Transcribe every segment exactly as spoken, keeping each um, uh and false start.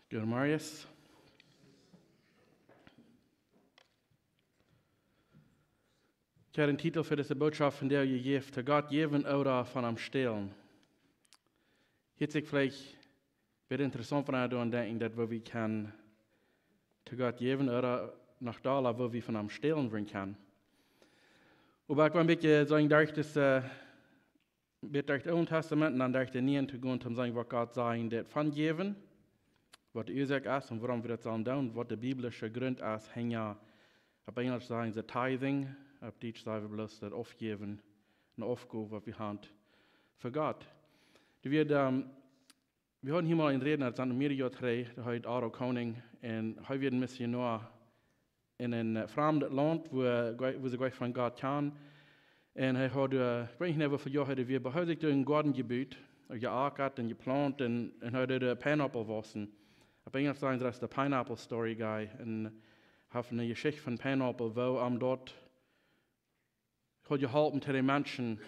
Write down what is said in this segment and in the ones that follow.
Good, Marius. Ekj hab een Titel fa dise Botschaft vondoag jejäft: To Gott jäwen ooda von am stälen. Hieet sikj veleicht bät interessaunt, wan wie doaraun denkjen, daut wie kjennen to Gott jäwen ooda noch dolla, woo wie von am stälen woaren kjennen. Oba ekj well een bät sajen, derch dit, äh, bät derch daut Oole Tastament un dan derch daut Niee to gonen, om to seenen, waut Gott sajen deed von jäwen, waut de Uasoak es un wuarom wie daut sellen doonen, waut de biblische Grunt es hinja, opp Enjlisch sajen see tithing, opp Dietsch saj wie bloos daut Aufjäwen, eene Aufgow, waut wie haben fa Gott. Dee wia, ähm, wie hauden hia mol eenen Rädna, daut es aul mea Joaren trigj, dee heet Otto Koning, un hee wia een Missionoa en een, äh, framdet Launt, wua, wua see goanich von Gott kjanen. Un hee haud, äh, ekj weet nich, woo väl Joa hee doa wia, oba hee haud sikj doa een Goaden jebut, jeakat un jeplaunt un, un hee deed, äh, Pineapple waussen. Opp Enjlisch sajen see daut de Pineapple Story Guy. Un haft eene Jeschicht von Pineapple, woo am daut haud jeholpen, to de Menschen,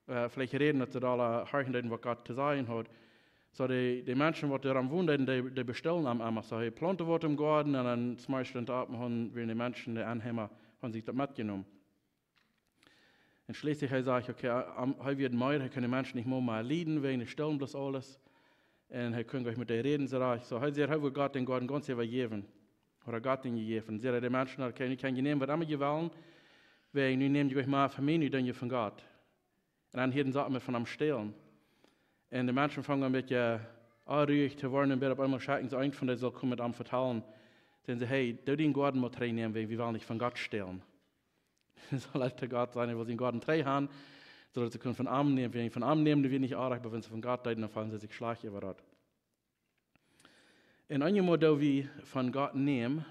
äh, veleicht räden, daut see aula horchen deeden, waut Gott to sajen haud. Soo de, de Menschen, waut doa aum wonen deeden, dee, dee bestullen am emma. Soo hee plaunten waut em Goaden un dan zemorjes stunt hee opp un dan wieren de Menschen, de Enheema, hauden sikj daut metjenomen. Un schlieslich hee säd, okay, am, hee wia meed, hee kunn de Menschen nich mea, mea lieden, wäajen dee stullen bloos aules. Un hee kunn goanich met dee räden, soo rajcht. Soo hee säd, hee wull Gott dän Goaden gaunz äwajäwen. Ooda Gott dän jejäft. Säd hee de Menschen, okay, nu kjenn jie nämen waut emma jie wellen, wäajen nu näm jie goanich mea von mie, nu doonen jie von Gott. Un dan hielden see opp met von am stälen. Un de Menschen fungen een bät onruhich to woaren un wia opp eemol schekjen see eent von dee saul komen met am vetalen. Säden see, hey, doo dän Goaden mol trigjnämen, wäajen wie wellen nich von Gott stälen. Soo leet hee Gott sajen, hee wull sienen Goaden trigj haben, soo daut see kunnen von am nämen. Wan see von am nämen, dan wia nich oajch, oba wan see von Gott deeden, dan feelden see sikj schlajcht äwa daut. Un eenjemol doo wie von Gott nämen,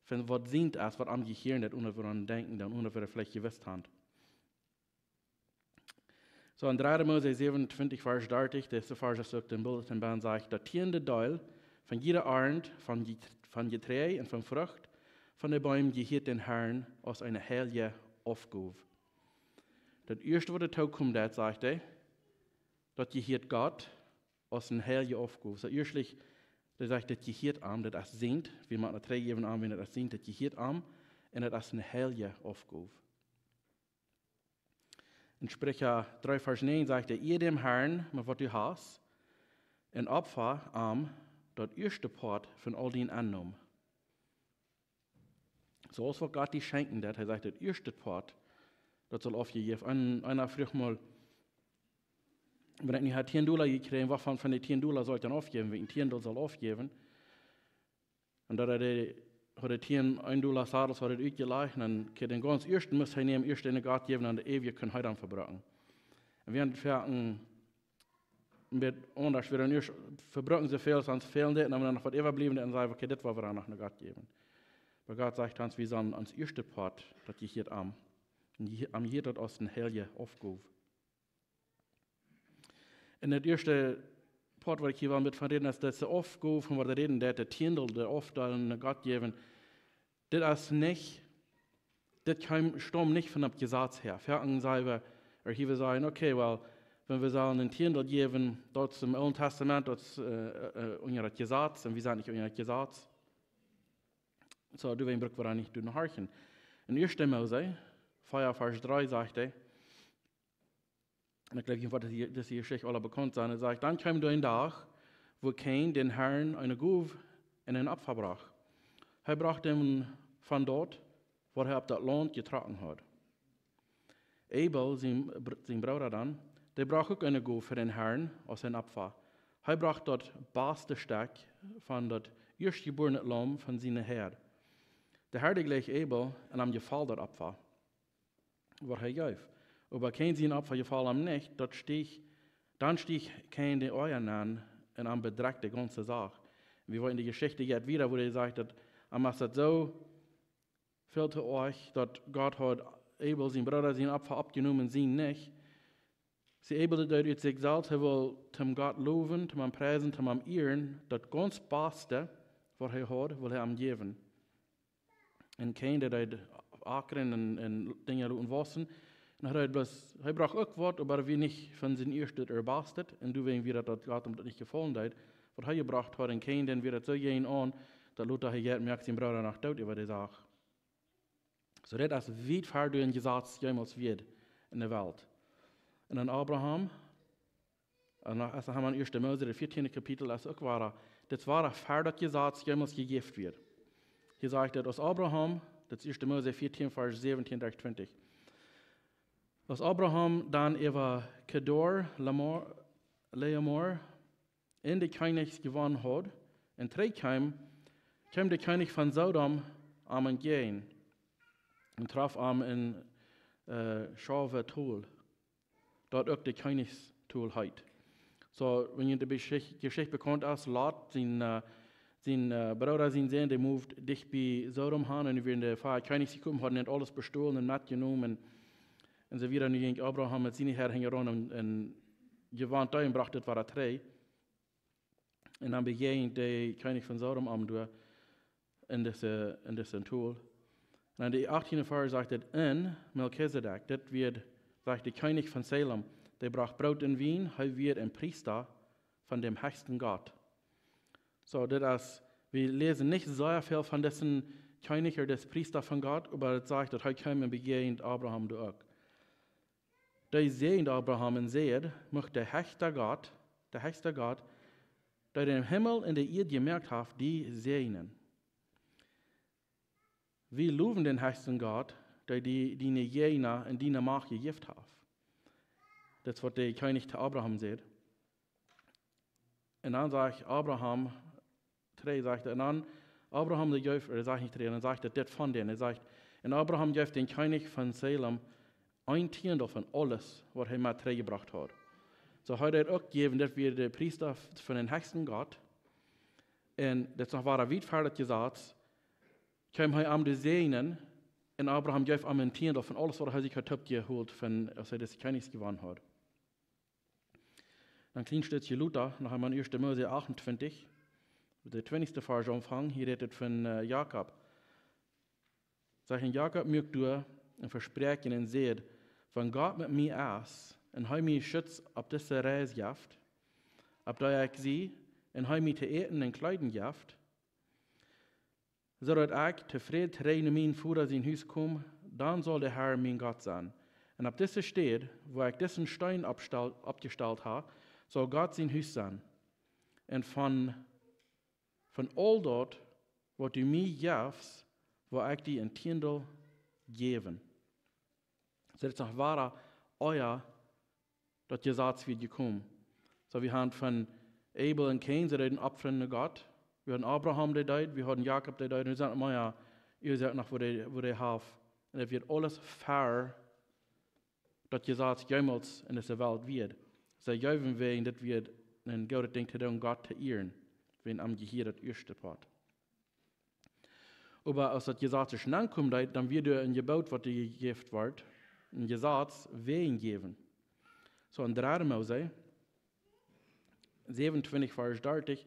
von waut sient es, waut am jehieet, daut onen wie doaraun denkjen, daut onen wie veleicht jewist haben. Soo en dredde Mose säwenuntwintich, Varsch dartich, dise Varsch es uk em Bulletin bie, sajcht, daut tieende Deel von jiede Arnt, von Jet-, von Jeträajd un von Frucht von de Beem jehieet dän Herrn aus eene heilje Aufgow. Daut ieeschte, waut doatoo kjemt, daut sajcht hee, daut jehieet Gott aus eene heilje Aufgow. Soo ieeschtlich, dee sajcht, daut jehieet am, daut es sient, wie motten daut trigjjäwen am, wan daut es sient, daut jehieet am, un daut es eene heilje Aufgow. En Spricha dree Varsch näajen sajcht hee, ea däm Herrn met waut du hast, un opfa am daut ieeschte Poat von aul dien Ennom. Soo aus waut Gott die schenkjen deed, hee sajcht, daut ieeschte Poat, daut saul aufjejäft. Een, eena fruach mol, wan ekj nu haud tieen Dolla jekjräajen, waut von, von de tieen Dolla saul ekj dan aufjäwen, wan ekj tieen Dolla saul aufjäwen? Un daut hee de, haud de tieen een Dolla Sadels haud hee utjelajcht, un dan kjeem dän gaunz ieeschten, must hee nämen, ieescht aun Gott jäwen, un de äwje kunn hee dan vebruken. Un wie haben foaken een bät aundasch, wie dan ieescht vebruken soo väl, aus ons fälen deed, un dan noch waut äwabliewen, un sajen, okay, dit woa wie dan noch aun Gott jäwen. Oba Gott sajcht ons, wie sellen ons ieeschte Poat, daut jehieet am. Un jehie-, am jehieet daut aus eene heilje Aufgow. Un daut ieeschte Poat, waut ekj hia well met von räden, es, daut de Aufgow, von waut hee räden deed, de Tieendel, de Aufdeelen, aun Gott jäwen, dit es nich, dit kjeem, staumt nich von daut Jesaz häa. Foaken saj wie, ooda hia wie sajen, okay, well, wan wie sellen een Tieendel jäwen, daut es em Oolen Tastament, daut es, äh, äh, unja daut Jesaz, un wie sent nich unja daut Jesaz. Soo, doawäajen bruck wie doa nich no horchen. En ieeschte Mose, vea Varsch dree sajcht hee, un ekj jleew, junt woat dise, dise Jeschicht aula bekaunt sennen. Hee sajcht, dan kjeem doa een Dach, wua Kain dän Herrn eene Gow un een Opfa brocht. Hee brocht am von daut, waut hee opp daut Launt jetrocken haud. Abel, sien Br-, sien Brooda dan, dee brocht uk eene Gow fa dän Herrn aus een Opfa. Hee brocht daut baste Stekj von daut ieeschtjebuarne Laum von siene Häad. De Herr jleich Abel, un am jefoll daut Opfa, waut hee jeef. Oba Kain sien Opfa jefoll am nich, daut stieech, dan stieech Kain de Oaja aun un am bedrekjt de gaunze Sach. Un wie woaren de Jeschicht jeit wieda, wua hee sajcht, daut am es daut soo väl to oajch, daut Gott haud Abel, sien Brooda, sien Opfa oppjenomen, sien nich. See, Abel deed ut sikj selfst, hee wull toom Gott lowen, toom am priesen, toom am ieren, daut gaunz baste, waut hee haud, wull hee am jäwen. Un Kain, dee deed akren un, un Dinja loten waussen. Un hee deed bloos, hee brocht uk waut, oba daut wia nich von sien ieeschtet ooda bastet. Un doawäajen wia daut, daut Gott am daut nich jefollen deed, waut hee jebrocht haud, un Kain, dän wia daut soo jäajen aun, daut Lot hee jeit, moakt sien Brooda noch doot äwa de Sach. Soo, dit es wiet ver doa een Jesaz jemols wia enne Welt. Un dan Abraham, un dan, aus wie em ieeschten Mose, daut vieetieende Kapitel, es uk wada, dit wia ver daut Jesaz jemols jejäft wia. Hia sajcht et, aus Abraham, daut es ieeschte Mose vieetieen, Varsch säwentieen derch twintich. Aus Abraham dan äwa Kedor, Lamor, Leomor, en de Kjennichs jewonnen haud, un trigj kjeem, kjeem de Kjennich von Sodom am entjäajen un trof am en, äh, Schave Tol, daut uk de Kjennichstol heet. Soo, wan junt de Jeschicht, Jeschicht bekaunt es, Lot, sien, äh, sien, äh, Brooda, sien Sän, dee moved dicht bie Sodom han, un doa wieren de vea Kjennichs jekomen, hauden aules bestolen un metjenomen, un, un soo wieda. Nu jinkj Abraham met siene Häa hinjaraun un, un jewonnen dee un brocht daut wada trigj. Un dan bejäajent de Kjennich von Sodom am doa en dise, en disen Tol. Un en de achtieende Varsch sajcht et, un Melchisedek, dit wia, sajcht, de Kjennich von Salem, dee brocht Broot un Wien, hee wia een Priesta von däm hechsten Gott. Soo, dit es, wie läsen nich sea väl von disen Kjennich ooda disen Priesta von Gott, oba et sajcht, daut hee kjeem un bejäajent Abraham doa uk. Dee säajend Abraham un säd: Mucht de hechste Gott, de hechste Gott, dee dän Himmel un de Ieed jemoakt haft, die säajnen. Wie lowen dän hechsten Gott, dee die, diene Jäajna en diene Macht jejäft haft. Daut es waut de Kjennich to Abraham säd. Un dan sajcht Abraham, trigj sajcht et, un dan Abraham dee jeef, ooda sajcht nich trigj, un dan sajcht et dit von dän, hee sajcht, un Abraham jeef dän Kjennich von Salem een Tieendel von aules waut hee met trigj jebrocht haud. Soo hee deed uk jäwen, daut wia de Priesta von dän hechsten Gott. Un daut es noch wada wiet ver daut Jesaz, kjeem hee am to säajnen, un Abraham jeef am een Tieendel von aules waut hee sikj haud toopjeholt von, aus hee dise Kjennichs jewonnen haud. Dan een kjlien Stekj lota, noch eemol ieeschte Mose achtuntwintich, de twintichste Varsch aunfangen, hia rät et von, äh, Jakob. Sajcht: Un Jakob muak doa een Vespräakjen un säd: Wan Gott met mie es, un hee mie Schutz opp dise Reis jeft, opp dee ekj sie, un hee mie to äten un Kjleeden jeft, soo daut ekj tofräd trigj no mien Voda sien Hus kom, dan saul de Herr mien Gott sennen. Un opp dise Städ, wua ekj disen Steen oppstal-, oppjestalt hab, saul Gott sien Hus sennen. Un von, von aul daut, waut du mie jefst, woa ekj die een Tieendel jäwen. Soo, daut es noch wada, oh jo, daut Jesaz wia jekomen. Soo, wie haben von Abel un Kain, see deeden opfren no Gott. Wie haben Abraham, dee deed, wie haben Jakob, dee deed, un wie sent mea, jo, wie sent noch, woo dee, woo dee haft. Un daut wia aules ver daut Jesaz jemols en dise Welt wia. See jeewen wäajen daut wia een goodet Dinkj to doonen, Gott to ieren, wäajen am jehieed daut ieeschte Poat. Oba aus daut Jesaz ieescht aunkomen deed, dan wia doa een Jeboot, waut doa jejäft wort, een Jesaz wäajen jäwen. Soo en dredde Mose säwenuntwintich, Varsch dartich,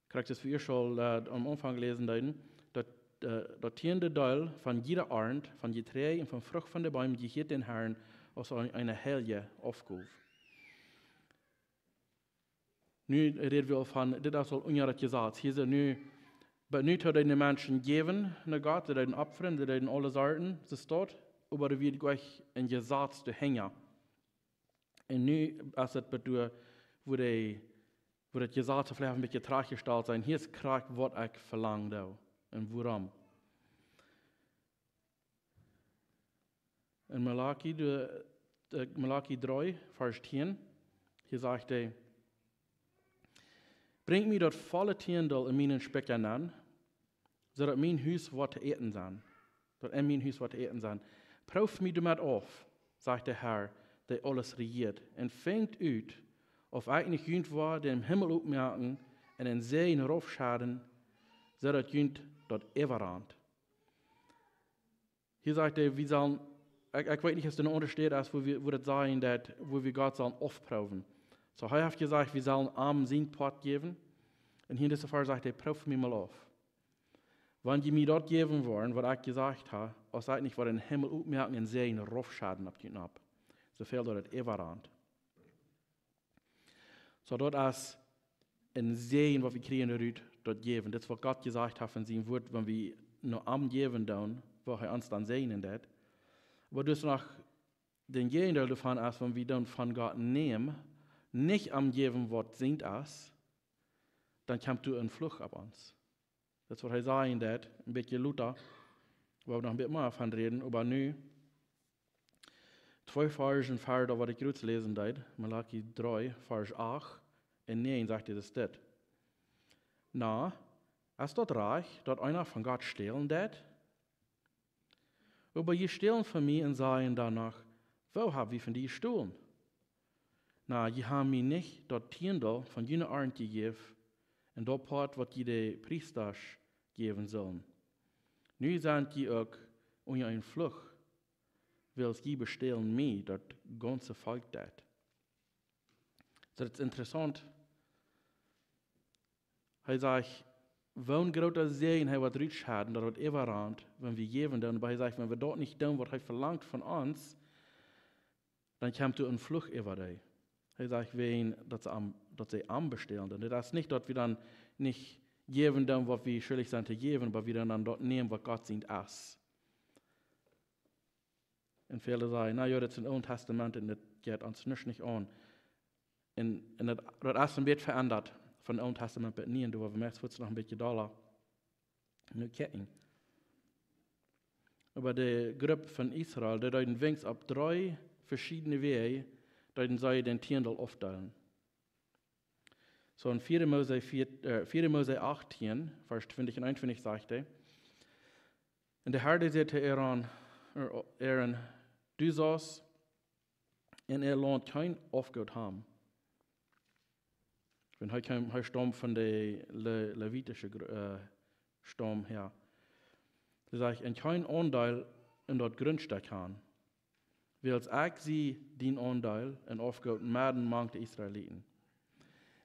krakjt aus wie aul, äh, aum Aunfank läsen deeden, daut, äh, daut tieende Deel von jiede Arnt, von Jeträajd un von Frucht von de Beem, jehieet dän Herrn aus een, eene heilje Aufgow. Nu räd wie aul von, dit es aul unja daut Jesaz. Hia sent nu, bie nu deeden de Menschen jäwen no Gott, see deeden opfren, see deeden aule Sorten, soo steit, oba doa wia nich een Jesaz doahinja. Un nu es et bie doa, wua dee, wua daut Jesaz veleicht een bät trajchtjestalt es. Hia es krakjt waut ekj velang doo un wuarom. En Malachi, de, de Malachi dree, Varsch tieen, hia sajcht hee: Brinjt mie daut volle Tieendel en mienen Spikja aun, soo daut mien Hus woat to äten sennen. Daut en mien Hus woat to äten sennen. Prooft mie doamet auf, sajcht de Herr, dee aules rejieet, un finjt ut, auf ekj nich junt woa dän Himmel opmoaken un een Säajen raufschedden, soo daut junt daut äwarant. Hia sajcht hee, wie sellen, ekj, ekj weet nich, aus doa een Unjascheet es, wua wie, wua daut sajen deit, wua wie Gott sellen aufproowen. Soo, hee haft jesajcht, wie sellen am sien Poat jäwen. Un hia en dise Varsch sajcht hee: Prooft mie mol auf. Wan jie mie daut jäwen woaren, waut ekj jesajcht hab, aus ekj nich woa dän Himmel opmoaken un Säajen raufschedden opp junt nopp, soo väl daut et äwarant. Soo daut es, een Säajen, waut wie kjrieen, doaderch daut jäwen. Daut es, waut Gott jesajcht haft en sien Wort, wan wie no am jäwen doonen, woa hee ons dan säajnen deit. Oba daut es noch, dän Jäajendeel doavon es, wan wie dan von Gott nämen, nich am jäwen, waut sient es, dan kjemt doa een Fluch opp ons. Daut es, waut hee sajen deit, een bät lota, wua wie noch een bät mea von räden, oba nu twee Varsch wieda, waut ekj jrod läsen deed, Maleachi dree, Varsch acht un näajen, sajcht hee daut dit: Na, es daut rajcht, daut eena von Gott stälen deit? Oba jie stälen von mie un sajen dan noch: Woo hab wie von die jestolen? Na, jie haben mie nich daut Tieendel von june Arnt jejäft, un daut Poat, waut jie de Priestasch jäwen sullen. Nu sent jie uk unja een Fluch, wiels jie bestälen mie daut gaunze Volkj dit. Soo, daut es interessaunt. Hee sajcht, woo een groota Säajen hee woat rutschedden, daut woat äwaraunt, wan wie jäwen doonen. Oba hee sajcht, wan wie daut nich doonen, waut hee velangt von ons, dan kjemt doa een Fluch äwa dee. Hee sajcht, wäajen daut see am, daut see am bestälen. Un daut es nich, daut wie dan nich jäwen doonen, waut wie schuldich sent to jäwen, oba wie dan, dan daut nämen, waut Gott sient es. Un väle sajen: Na jo, daut es een Oolet Tastament un daut jeit ons nuscht nich aun. Un, un daut, daut es een bät veendat von Oolet Tastament bat nu, un doa woa wie meist fuaz noch een bät dolla no kjikjen. Oba de Grupp von Israel, dee deeden weens opp dree veschiedne Wäaj, deeden see dän Tieendel aufdeelen. Soo en vieede Mose vier, äh, vieede Mose achtieen, Varsch twintich un eenuntwintich sajcht hee: Un de Herr säd to Aaron, äh, Aaron: Du saust en äa Launt kjeen Aufgoot haben. Wan hee kjeem, hee staumd von de Le-, levitische Gru-, äh, Staum häa. Dee sajcht: Un kjeen Aundeel en daut Grundstekj haben, wiels ekj sie dien Aundeel en Aufgoot medden mank de Israeliten.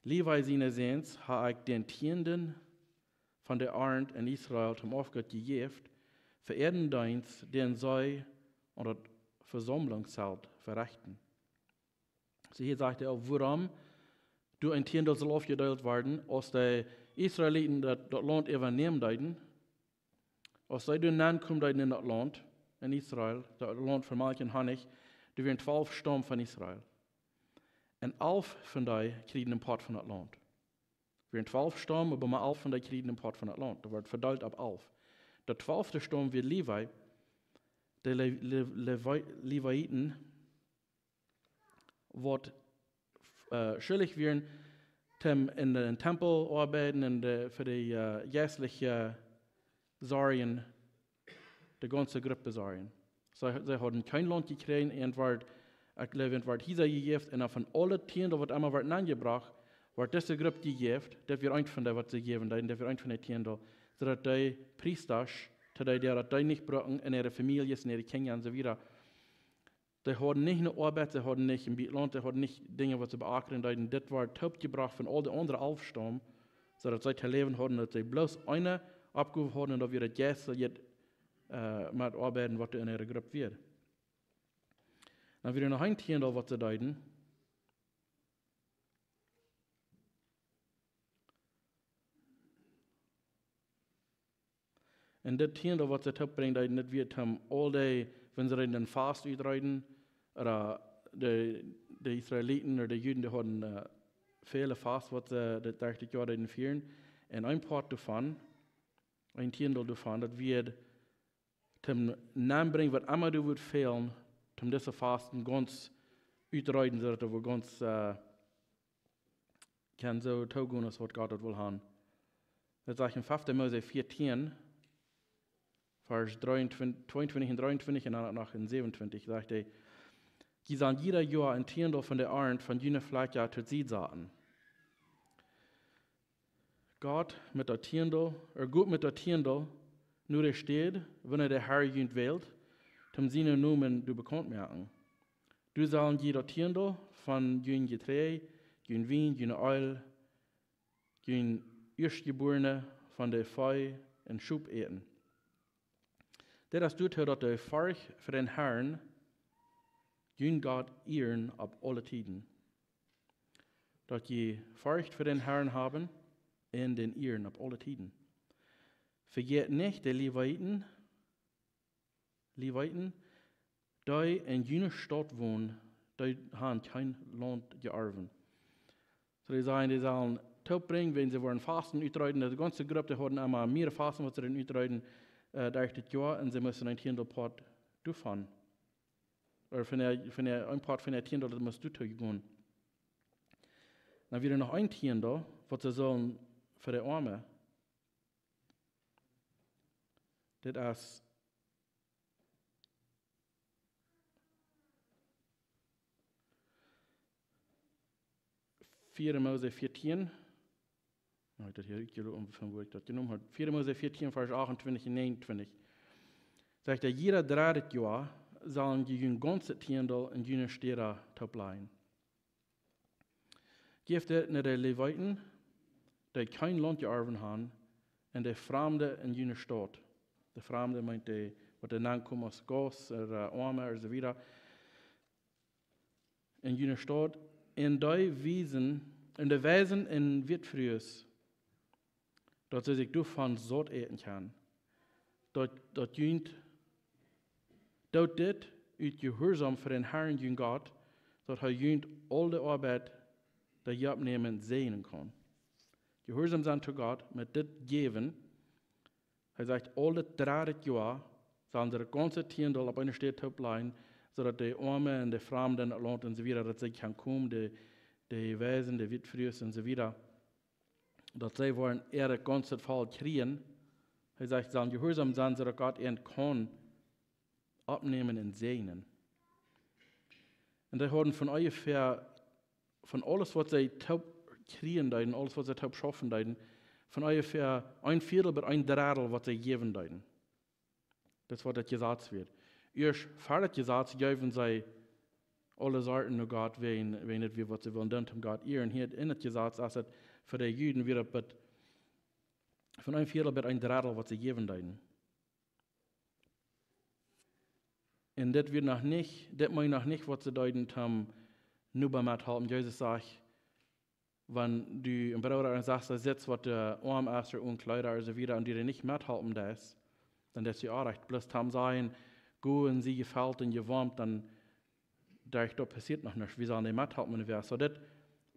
Levi siene Säns hab ekj dän Tieenden von de Arnt en Israel toom Aufgoot jejäft, fa äaren Deenst, dän see aun daut Vesaumlungszelt verechten. Soo hia sajcht hee uk, wuarom doa een Tieendel saul aufjedeelt woaren, aus de Israeliten daut, daut Launt äwanämen deeden, aus see doa nenkomen deeden en daut Launt, en Israel, daut Launt von Malkj un Honnich, doa wieren twalf Staum von Israel. Un alf von dee kjrieejen een Poat von daut Launt. Wieren twalf Staum, oba mau alf von dee kjrieejen een Poat von daut Launt. Daut wort vedeelt opp alf. Daut twalfte Staum wia Levi, de Le-, Le-, Levi-, Leviiten, waut, äh, schuldich wieren, toom en dän Tempel oabeiden un de, fa de, äh, jeistliche Sorjen, de gaunze Grupp sorjen. See, see hauden kjeen Launt jekjräajen, un wort, ekj jleew, un wort hia jejäft, un dan von aule Tieendel, waut emma wort nenjebrocht, wort dise Grupp jejäft, daut wia eent von dee, waut see jäwen deeden, daut wia eent von de Tieendel, soo daut de Priestasch, to dee, dee daut dee nich bruckten, un äare Famieljes, un äare Kjinja un soo wieda. Dee hauden nich eene Oabeit, see hauden nich een bät Launt, see hauden nich Dinja, waut see beakren deeden. Dit wort toopjebrocht von aul de aundre alf Staum, soo daut see to läwen hauden, daut see bloos eene Oppgow hauden, un daut wia daut jeistliche, äh, met oabeiden, waut en äare Grupp wia. Dan wia noch een Tieendel, waut see deeden. Un dit Tieendel, waut see toopbrinjen deeden, daut wia toom aul dee, wan see deeden een Fast utreeden, ooda de, de Israeliten ooda de Juden, dee hauden, äh, väle Fast, waut see dit, daut Joa deeden fieren. Un een Poat doavon, een Tieendel doavon, daut wia toom nenbrinjen, waut emma doa wudd fälen, toom dise Fasten gaunz utreeden, soo daut et wudd gaunz, äh, kaun soo toogonen aus waut Gott daut well haben. Daut sajcht en fefte Mose vieetieen, Varsch dreeuntwintich, tweeuntwintich un dreeuntwintich un dan noch en säwenuntwintich, sajcht hee: Jie sellen jieda Joa een Tieendel von de Arnt von june Flakja to Sied saten. Got met daut Tieendel, ooda got met daut Tieendel no de Städ, wua de Herr junt wält, toom sienen Nomen doa bekaunt moaken. Doa sellen jie daut Tieendel von jun Jeträajd, jun Wien, jun Eelj, jun Ieeschtjebuarnet von de Vee un Schop äten. Dit es doatoo, daut jie Forcht fa dän Herrn, jun Gott, ieren opp aule Tieden. daut jie Forcht fa dän Harn haben un dän ieren opp aule Tieden. Vejät nich de Lewieten, Lewieten, dee en june Staut wonen, dee han kjeen Launt jeorwen. Soo, dee sajen, dee sellen toopbrinjen, wan see woaren Fasten utreeden, de gaunze Grupp, dee hauden emma mea Fasten, waut see dan utreeden, äh, derch daut Joa, un see musten een Tieendel Poat doavon. Ooda von de, von de, een Poat von de Tieendel, daut must doatoo gonen. Dan wia noch een Tieendel, waut see sullen fa de Oame. Dit es vieede Mose vieetieen. Oh, daut hia, ekj weet nich, von wua ekj daut jenomen hab. Vieede Mose vieetieen, Varsch achtuntwintich un näajenuntwintich. Sajcht hee: Jieda dreddet Joa sellen jie jun gaunzet Tieendel en june Städa tooplajen. Jäft dit no de Lewieten, dee kjeen Launt jeorwen han, un de Framde en june Staut. De Framde meent dee, waut doa nenkomen aus Gaust, ooda, äh, Oame, ooda soo wieda. En june Staut, un dee Weisen, un de Weisen un Witfrues, daut see sikj doavon saut äten kjennen. Daut, daut junt, doot dit ut Jehuarsaum fa dän Harn, jun Gott, daut hee junt aul de Oabeit, dee jie oppnämen, säajnen kaun. Jehuarsaum sennen to Gott met dit jäwen. Hee sajcht, aul daut dredde Joa sellen see daut gaunze Tieendel opp eene Städ tooplajen, soo daut de Oame un de Framde en daut Launt un soo wieda, daut see kjennen komen, de, de Weisen, de Witfrues un soo wieda, daut see woaren äa gaunzet Volkj kjrieen. Hee sajcht, sellen jehuarsaum sennen, soo daut Gott an kaun oppnämen un säajnen. Un dee hauden von onjefäa, von aules waut see toop kjrieen deeden, aules waut see toop schaufen deeden, von onjefäa een Vieedel bat een Dredel waut see jäwen deeden. Daut es waut daut Jesaz wia. Ieescht ver daut Jesaz jeewen see aule Sorten no Gott, wäajen, wäajen daut wia waut see wullen doonen, om Gott to ieren. Hia en daut Jesaz, aus et fa de Juden wia, daut von een Vieedel bat een Dredel waut see jäwen deeden. Un dit wia noch nich, dit meent noch nich waut see deeden om Noba mettohalpen. Jesus sajcht, wan du een Brooda un Sesta sitst, waut, äh, oam es, un Kjleeda un soo wieda, un dee nich mettohalpen deist, dan deist du onrajcht. Bloos om to sajen, go un sie jefelt un jewoamt, dan, doa, daut passieet noch nich. Wie sellen dee mettohalpen, wan wie, soo daut,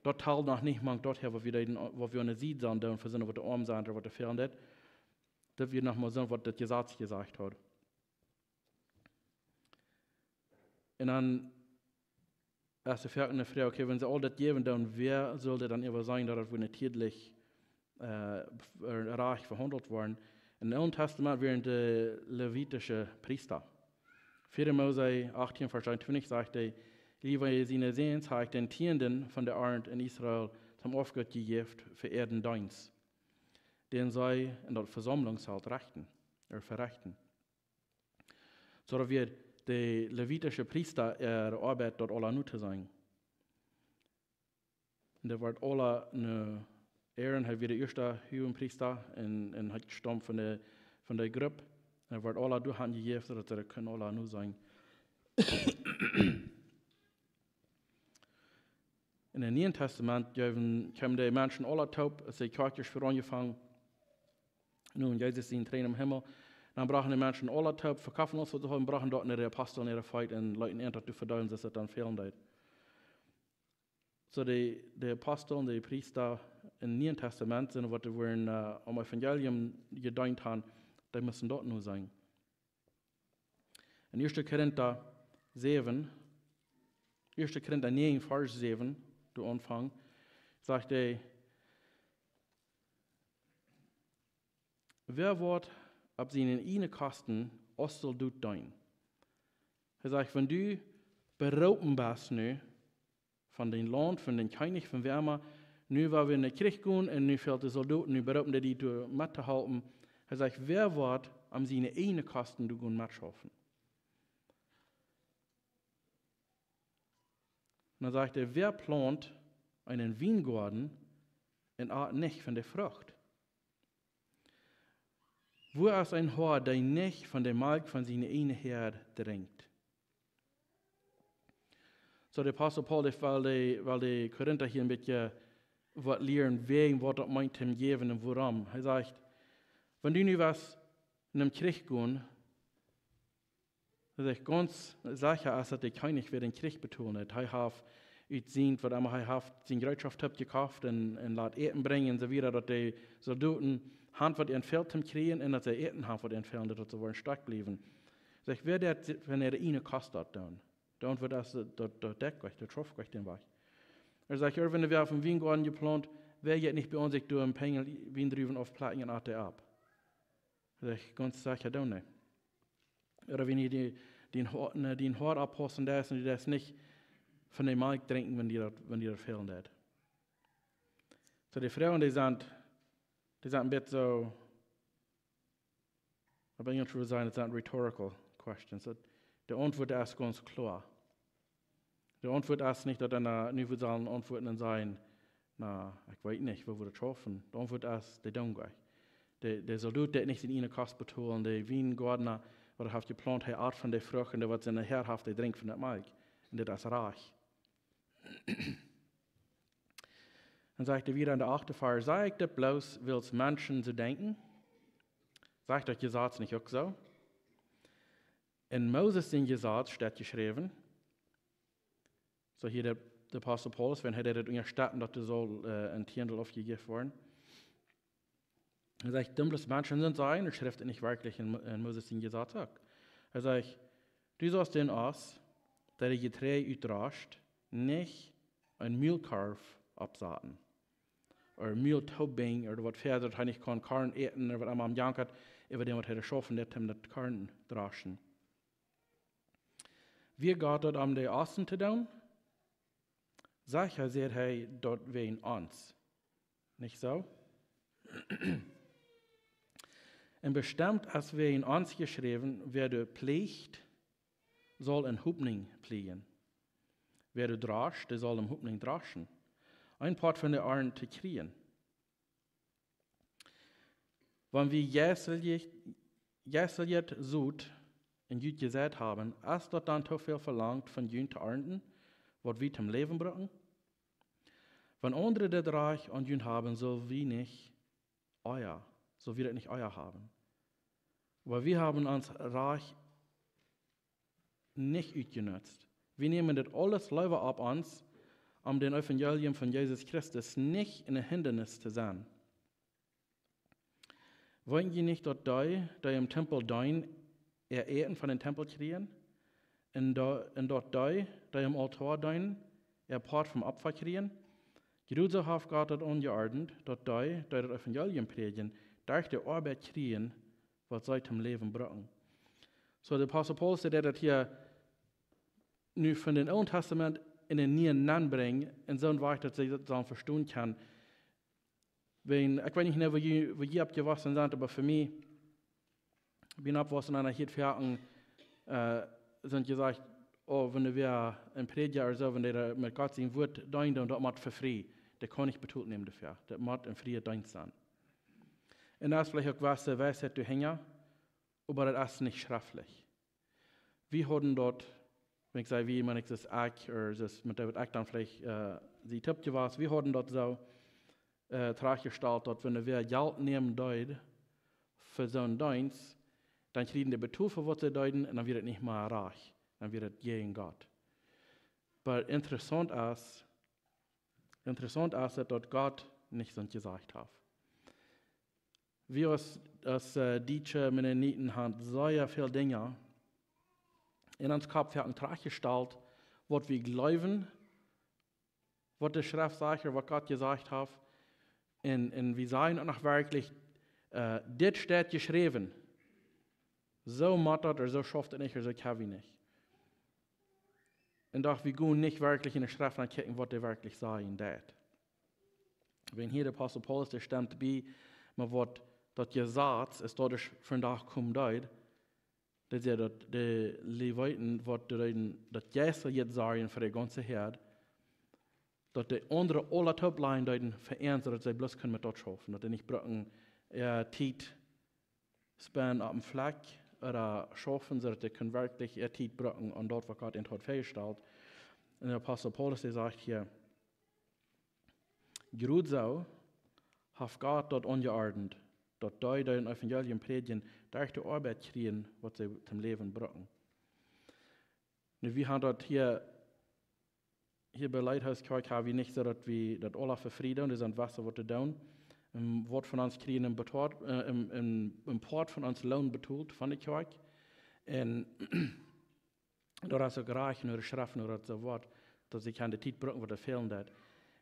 daut talt noch nich mank daut hia, waut wie deeden, waut wie aun de Sied sellen doonen, fa soone waut oam sent ooda waut fälen deit. Daut wia noch mau soo, waut daut Jesaz jesajcht haud. Un dan es de Froag, ne Froag, okay, wan see aul daut jäwen, dan wäa saul daut dan äwa sennen, daut et wia natieedlich, äh, rajcht vehaundelt worden? Em Oolen Tastament wieren de lewitische Priesta. Vieede Mose achtieen, Varsch eenuntwintich sajcht hee: Lewi siene Säns ha ekj dän Tieenden von de Arnt en Israel toom Aufgott jejäft fa äaren Deenst, dän see en daut Vesaumlungszelt rechten, äh, verechten. Soo daut wia de lewitische Priesta äare Oabeit, daut aula nu to sennen. Un dee worden aula no Aaron, hee wia de ieeschta Huagenpriesta un, un hee staumt von de, von de Grupp. Un dee worden aula doahan jejäft, soo daut see kunnen aula nu sennen. En daut Niee Tastament jeewen, kjeemen de Menschen aula toop, aus de Kjoakj ieescht aunjefongen. Nu, Jesus sien Troon em Himmel. Dan brochten de Menschen aula toop, vekofften aules waut see hauden, brochten daut no de Apostel äare Feet un leeten an daut doa vedeelen, soo daut et dan fälen deed. Soo de, de Apostel un de Priesta em Nieen Tastament sent waut doa wieren, äh, aum Evangelium jedeent han, dee musten daut nu sennen. En ieeschte Korinta säwen, ieeschte Korinta näajen, Varsch säwen, doa aunfangen, sajcht hee: Wäa woat opp siene ieejne Kosten aus Soldot deenen? Hee sajcht, wan du beroopen best nu, von dän Launt, von dän Kjennich, von wäa emma, nu woa wie en dän Kjrich gonen un nu fält de Soldoten, nu beroopen dee die doa mettohalpen. Hee sajcht, wäa woat om siene ieejne Kosten doa gonen metschaufen? Un dan sajcht hee: Wäa plaunt eenen Wiengoaden un at nich von de Frucht? Wua es een Hoad, dee nich von de Malkj von siene ieejne Häad drinkjt? Soo de Apostel Paulus well de, well de Korinta hia een bät waut lieren wäajen waut daut meent to jäwen un wuarom. Hee sajcht, wan du nu west en dän Kjrich gonen, daut ekj gaunz secha es, daut de Kjennich woat dän Kjrich betolen. Daut hee haft ut sien, waut emma hee haft, siene Jereetschoft jekoft un, un lat Äten brinjen un soo wieda, daut de Soldoten haben waut an fält toom kjrieen un daut see Äten haben waut an fält, daut see woaren stoakj bliewen. Sajcht, wäa deit, wan hee eene Kost daut doonen? De Auntwuat es, daut, daut, daut deit ekj, daut schauft ekj dän Wajch. Hee sajcht, ea wan wäa een Wiengoaden jeplaunt, wäa jeit nich bie ons, ekj doo een Penjel Wiendruwen aufplekjen un at dee opp. Sajcht, gaunz secha doonen, nä. Ooda wan du dien, dien Hoa-, ne, dien Hoa oppaussen deist un du deist nich von de Malkj drinkjen, wan die daut, wan die daut fälen deit. Soo de Froagen, dee sent, dee sent een bät soo, opp Enjlisch wudd wie sajen, daut sent rhetorical questions. Daut, de Auntwuat es gaunz kloa. De Auntwuat es nich, daut eena nu wudd sellen auntwuaden un sajen, na, ekj weet nich, woo wie daut schaufen. De Auntwuat es, dee doonen nich. De, de Soldot deit nich siene eene Kost betolen, de Wiengoadna, waut hee haft jeplaunt, hee at von de Frucht, un dee, waut sien Herr haft, dee drinkjt von de Malkj. Un dit es rajcht. Dan sajcht hee wieda en de achte Varsch, saj ekj dit bloos, wiels Menschen soo denkjen? Sajcht daut Jesaz nich uk soo? En Moses sien Jesaz steit jeschräwen, soo hia de, de Apostel Paulus, wan hee daut unjastett, daut doa saul, äh, een Tieendel aufjejäft woaren. Hee sajcht, dumm bloos Menschen sent, sajen, un schrift nich werkjlich en, en Moses sien Jesaz uk. Hee sajcht, du saust dän Oss, dee de Jeträajd utdroagscht, nich een Mulkorf oppsaten. Ooda Mul toobinjen, ooda waut wieda, daut hee nich kaun Korn äten, ooda waut emma am jankat, äwa däm waut hee doa schaufen deit, om daut Korn droagschen. Wia Gott daut om de Ossen to doonen? Secha sajcht hee daut wäajen ons. Nich soo? Un bestemt es wäajen ons jeschräwen, wäa doa pliecht, saul en Hopninj pliejen. Wäa doa droagscht, dee saul en Hopninj droagschen. Een Poat von de Arnt to kjrieen. Wan wie jeisteljet, jeisteljet Sot en junt jeseit haben, es daut dan too väl velangt von junt to arnten, waut wie toom Läwen brucken? Wan aundre daut Rajcht aun junt haben, sell wie nich ea, sell wie daut nich ea haben. Oba wie haben ons Rajcht nich utjenutzt. Wie nämen dit aules leewa opp ons, om dän Evangelium von Jesus Christus nich een Hindanis to sennen. Weet jie nich, daut dee, dee em Tempel deenen, äa Äten von dän Tempel kjrieen? Un daut, un daut dee, dee em Aultoa deenen, äa Poat vom Opfa kjrieen? Jrod soo haft Gott daut aunjeordent, daut dee, dee daut Evangelium prädjen, derch de Oabeit kjrieen, waut see toom Läwen brucken. Soo, de Apostel Paulus, dee deit daut hia nu von dän Oolen Tastament en dän Nieen nenbrinjen, en soon Wajch, daut see daut sellen vestonen kjennen. Wan, ekj weet nich, woo jie, woo jie oppjewossen sent, oba fa mie, bie mie oppwossen aun de Kjoakj, äh, sent jesajcht, oh, wan doa wäa een Prädja ooda soo, wan dee doa met Gott sien Wuat deent, dan daut mott fa frie. Dee kaun nich betolt nämen doafäa. Daut mott een fria Deenst sennen. Un daut es veleicht uk waut de Weisheit doahinja, oba daut es nich schreftlich. Wie hauden daut, wan ekj saj, wie, meen ekj, daut ekj, ooda daut met dee waut ekj dan veleicht, äh, dee Tipp jewast, wie hauden daut soo, äh, trajchtjestalt, daut wan wäa Jelt nämen deed fa soon Deenst, dan kjrieejen dee betolt fa waut see deeden un dan wia daut nich mea rajcht. Dan wia daut jäajen Gott. Oba interessaunt es, interessaunt es daut, daut Gott nich soont jesajcht haft. Wie aus, aus, äh, Dietsche Mennoniten haben sea väl Dinja en ons Kopp foaken trajchtjestalt, waut wie jleewen, waut de Schreft sajcht, ooda waut Gott jesajcht haft. Un, un wie sajen uk noch werkjlich, äh, dit steit jeschräwen. Soo mott daut, ooda soo schauft daut nich, ooda soo kjenn wie nich. Un doch wie gonen nich werkjlich en de Schreft nenn kjikjen, waut dee werkjlich sajen deit. Wan hia de Apostel Paulus, dee stemt bie, oba waut daut Jesaz es, daut es vondoag komen deed, daut see daut de Leviten, waut dee deeden, daut Jeist jesorjen fa de gaunze Häad, daut de aundre aula toop lajen deeden fa an, soo daut see bloos kunnen met daut schaufen, daut dee nich brucken, äh, Tiet spenden opp een Flakj ooda schaufen, soo daut dee kunnen werkjlich äa Tiet brucken aun daut, waut Gott an haud väajestalt. Un de Apostel Paulus, dee sajcht hia: "Jrod soo haft Gott daut aunjeordent, daut dee, dee daut Evangelium prädjen, derch de Oabeit kjrieen, waut see toom Läwen brucken." Nu, wie haben daut hia, hia bie Lighthouse Kjoakj haben wie nich soo, daut wie daut aula fa frie doonen, dee sent wese waut to doonen. Un waut von ons kjrieen een Poat, äh, een, een, een Poat von ons Loon betolt von de Kjoakj. Un daut es uk rajcht, no de Schreft, no daut soo woat, daut see kjennen de Tiet brucken, waut doa fälen deit.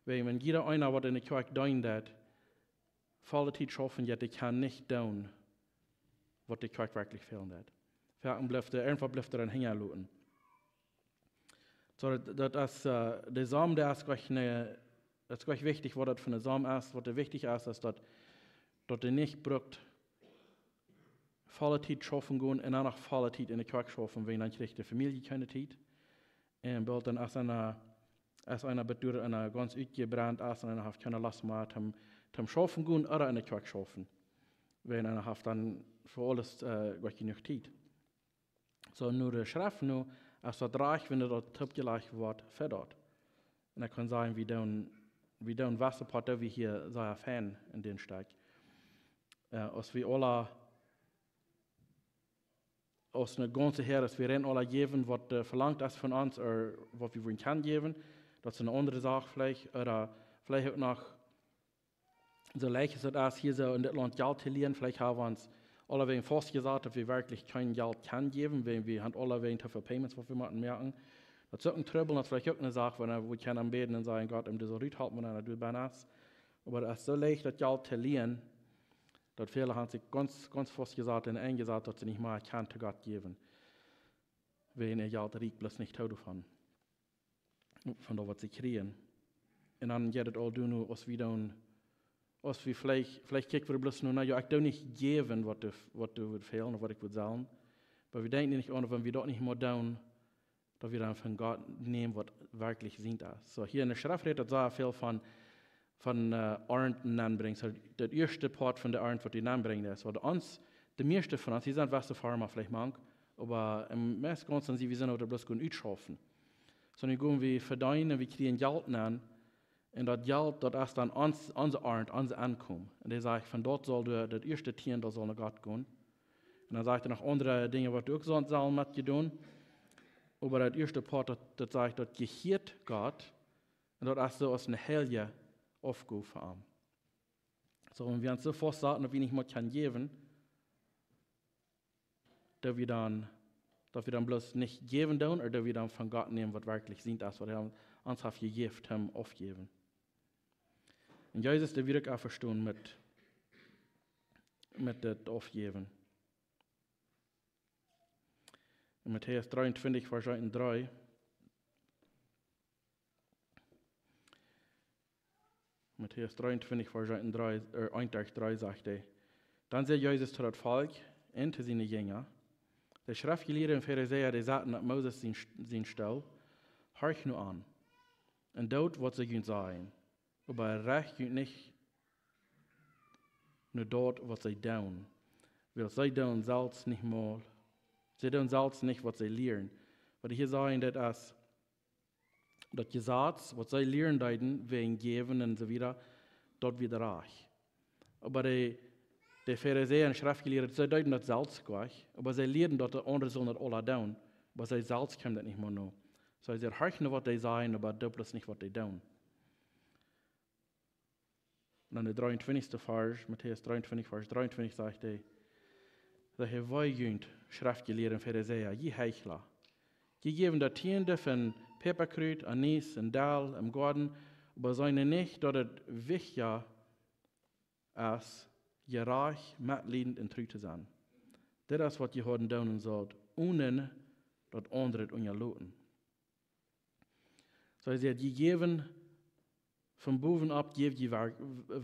Wiels wan jieda eena, waut enne Kjoakj deenen deit, volle Tiet schaufen, jo, dee kaun nich doonen, waut de Kjoakj werkjlich fälen deit. Foaken blift doa, irjentwaut blift doa hinjaloten. Soo, daut, daut es, äh, de Somm, dee es jlikj ne, daut es jlikj wichtich, waut daut fa ne Somm es. Waut doa wichtich es, es daut, daut dee nich brukt volle Tiet schaufen gonen un dan noch volle Tiet enne Kjoakj schaufen, wiels dan kjricht de Famielje kjeene Tiet. Un boolt dan, aus eena, aus eena bie doa, eena gaunz utjebrant es un eena haft kjeene Lust mea toom, toom schaufen gonen ooda enne Kjoakj schaufen. Wiels eena haft dan fa aules, äh, jlikj jenuach Tiet. Soo, no de Schreft no, es daut rajcht, wan daut toopjelajcht woat fa daut. Un ekj kaun sajen, wie doonen, wie doonen wese Poat, daut wie hia sea fein en dän Stekj. Äh, aus wie aula, aus ne gaunze Häad, aus wie rein aula jäwen, waut, äh, velangt es von ons, ooda waut wie wudden kjennen jäwen, daut es ne aundre Sach veleicht, ooda veleicht uk noch soo leicht aus daut es, hia soo en dit Launt Jelt to lienen. Veleicht haben wie ons aulawäajen faustjesat, daut wie werkjlich kjeen Jelt kjennen jäwen, wiels wie haben aulawäajen too väl Payments, waut wie motten moaken. Daut es uk een Trubbel, daut es veleicht uk ne Sach, wan wie kjennen aunbäden un sajen: "Gott, om dise Rut halpen, wan du bennen es." Oba daut es soo leicht, daut Jelt to lienen, daut väle haben sikj gaunz, gaunz faustjesat un enjesat, daut see nich mea kjennen to Gott jäwen. Wiels äa Jelt rieekjt bloos nich too doavon, von daut, waut see kjrieen. Un dan jeit et aul doano, aus wie dan, aus wie veleicht, veleicht kjikj wie bloos no, na jo, ekj doo nich jäwen, waut doa, waut doa wudd fälen ooda waut ekj wudd sellen. Oba wie denkjen nich aun, wan wie daut nich mea doonen, daut wie dan von Gott nämen, waut werkjlich sient es. Soo, hia en de Schreft rät daut sea väl von, von, äh, Arnt nenbrinjen. Soo, daut ieeschte Poat von de Arnt, waut dee nenbrinjen es. Waut ons, de mieeschte von ons, hia sent wese Farma veleicht mank, oba em meist gaunz sent see, wie sent bloos gonen utschaufen. Soo, nu gonen wie vedeenen, wie kjrieen Jelt nenn. Un daut Jelt, daut es dan ons, onse Arnt, ons Enkomen. Un dee sajcht, von daut saul de, daut ieeschte Tieen, daut saul no Gott gonen. Un dan sajcht hee noch aundre Dinja, waut doa uk sent, sellen met jedonen. Oba daut ieeschte Poat, daut, daut sajcht, daut jehieet Gott. Un daut es soo aus ne heilje Oafgow fa am. Soo, wan wie ons soo faustsaten, daut wie nich mea kjennen jäwen, daut wie dan, daut wie dan bloos nich jäwen doonen, ooda daut wie dan von Gott nämen, waut werkjlich sient es, waut hee ons haft jejäft, am aufjäwen. Un Jesus, dee wia uk aunjestonen met, met daut Aufjäwen. En Matäus dreeuntwintich, Varsch eent un dree. Matäus dreeuntwintich, Varsch eent un dree, äh, eent derch dree sajcht hee: Dan säd Jesus to daut Volkj un to siene Jinja: De Schreftjelieede un Farisäa, dee saten opp Moses sien, sien Stool, horcht nu aun, un doot, waut see junt sajen, oba recht junt nich no daut, waut see doonen, wiels see doonen selfst nich mol, see doonen selfst nich, waut see lieren. Waut hee hia sajcht, daut es, daut Jesaz, waut see lieren deeden, wäajen jäwen un soo wieda, daut wia rajcht. Oba de, de Farisäa un Schreftjelieede, see deeden daut selfst jlikj, oba see lieeden, daut de aundre sullen daut aula doonen, oba see selfst kjeemen daut nich mea no. Soo, see horchten no, waut dee sajen, oba doonen bloos nich, waut dee doonen. Un dan de dreeuntwintichste Varsch, Matäus dreeuntwintich, Varsch dreeuntwintich, sajcht hee, sajcht hee: Wee junt, Schreftjelieede un Farisäa, jie Heichla! Jie jäwen daut Tieende von Päpakrut, Anis un Dal em Goaden, oba seenen nich, daut et wichtja es, jerajcht, metliedent un tru to sennen. Dit es, waut jie hauden doonen sullt, onen daut aundre unjaloten. Soo, hee sajcht, jie jäwen von bowen opp, jäw jie wel-,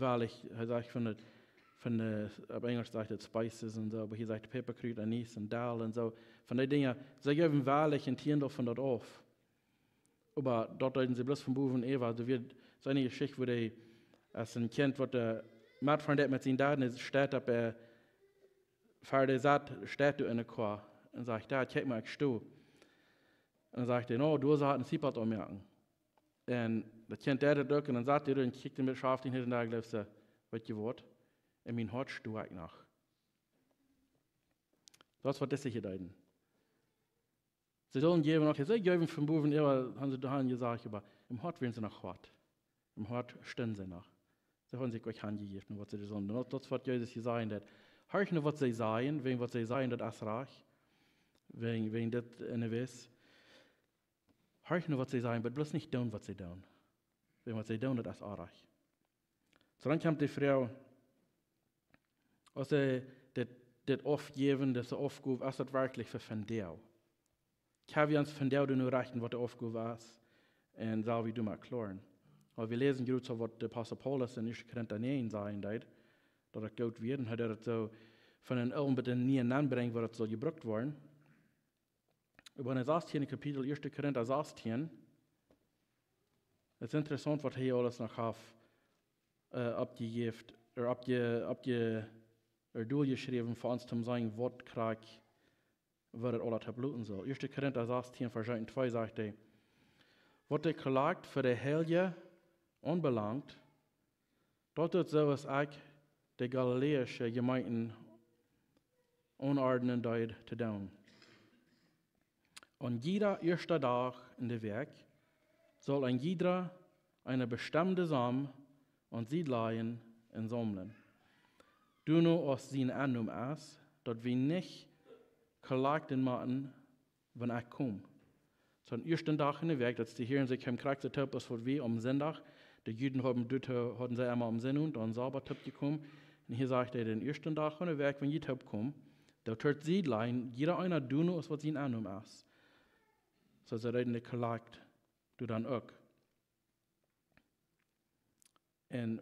wellich, hee sajcht von de, von de, opp Enjelsch sajcht et spices un soo, oba hia sajcht Päpakrut, Anis un Dal un soo, von dee Dinja, see jäwen wellich een Tieendel von daut auf. Oba daut deeden see bloos von bowen äwa. Doa wia soone Jeschicht, wua dee, aus een Kjint, waut de, met von dee met sien Dad, dee steit opp, äh, ver de Sat, steit doa enne Koa un sajcht: Dad, kjikj mol, ekj sto. dan sajcht hee: "No, du hast een Siepet aunmoaken." Un daut Kjint deed daut uk, un dan saut hee doa un kjikjt met Schaft en hia un doa, jleeft see: "Weet jie waut? En mien Hoat sto ekj noch." Daut es waut dise hia deeden. See sullen jäwen, okay, see jäwen von bowen äwa, haben see doa han jesajcht, oba em Hoat wieren see noch hoat. Em Hoat stunden see noch. See hauden sikj uk aunjejäft, waut see sullen doonen. Daut, daut es waut Jesus hia sajen deed. Horch no waut see sajen, wäajen waut see sajen, daut es rajcht. Wäajen, wäajen dit en de Wes. Horch no waut see sajen, oba bloos nich doonen waut see doonen. Wäajen waut see doonen, daut es rajcht. Soo dan kjemt de Froag, aus see dit, dit aufjäwen, dise Aufgow, es daut werkjlich fa vondoag? Kjenn wie ons vondoag nu rechten, waut de Aufgow es, un sell wie doamet kloaren? Oba wie läsen jrod soo, waut de Apostel Paulus en Ieeschte Korinta näajen sajen deed, daut et goot wia, un hee deed et soo von een oolen bät een nieen nenbrinjen, woo daut saul jebrukt woaren. Oba en daut sastiende Kapitel, Ieeschte Korinta sastieen, et es interessaunt, waut hee aules noch haft, äh, oppjejäft, ooda oppje-, oppje-, ooda doljeschräwen fa ons, om sennen, waut krakjt, waut et aula opploten saul. Ieeschte Korinta sastieen, Varsch eent un twee sajcht hee: "Waut de Kollakt fa de Heilje aunbelangt, daut es soo aus ekj de galiläische Jemeenten aunordnen deed to doonen. Aun jieda ieeschta Dach en de Wäakj saul een jieda eene bestemde Som aun Sied lajen un saumlen, doano aus sien Ennom es, daut wie nich Kollakten motten, wan ekj kom." Soo, dän ieeschten Dach en de Wäakj, daut es de Herr, un see kjeemen krakjt soo toop aus waut wie aum Sindach. De Juden haben doa, hauden see emol aum Sindach, aum Sabat toop jekomen. Un hia sajcht hee, dän ieeschten Dach en de Wäakj, wan jie toop komen, daut doa Sied lajen, jieda eena doano aus waut sien Ennom es. Soo, see deeden de Kollakt doa dan uk. Un